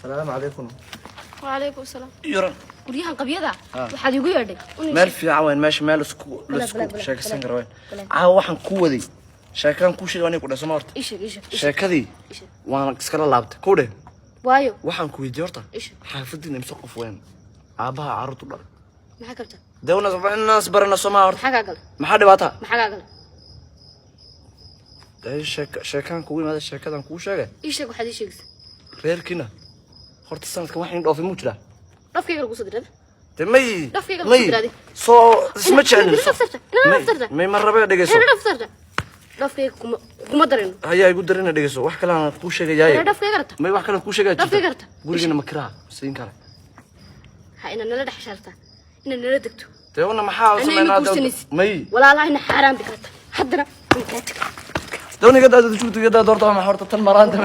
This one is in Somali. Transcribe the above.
Salaamu calaykum. Wacalaykum asalaam. Yuran. Guryahan qabyada waxaad igu yeedhay. Meel fiican weyn meesha, meel isku laisku bala, bala, sheekaysan bala. karo weyn. Bala. Caawa waxaan ku waday sheekaan kuu sheegay aniga ku dhasoma horta. Ii sheeg, ii sheeg, ii sheeg. Sheekadii Ii sheeg. waan iskala laabtay ku dheh. Waayo? Waxaan ku weydiiyey horta, Ii sheeg. xaafadiina imse qof weyn aabbaha carruurtu dhalay? Maxaa kabta? Dee unas barana somaa horta. Maxaa kaa galay? Maxaa dhibaata? Maxaa kaa galay? Dee sheekaan kugu imaada, sheekadan kuu sheegay. Ii sheeg waxaad ii sheegaysa. Reerkiina horta sanadkan wax in dhoofay muu jiraa? Dhafkayga lagu soo diray. Dee may Dhafkayga lagu may soo diray. Soo isma jecelin. Inaad dhaftarta, inaad dhaftarta. May, ma rabe, dhegeyso. Inaad dhaftarta, dhafkayga kuma darayno. Hayaa, igu darina, dhegeyso, wax kale aan kuu sheegayaaye. Inaad dhafkayga rabta. May, wax kale aan kuu sheegaya Dhafkayga jirta. rabta. Gurigana ma kiraa siin kale? Ha, inaad nala dhex shaartaa, inaad nala degto. Dee una maxaa Ana ima sameynaa? guursanaysid. May. Walaalahayna xaaraan bay karta, haddana waan kaa tegay. Dee iga daa, jugta iga daa. Doorta ma horta tan maraanta?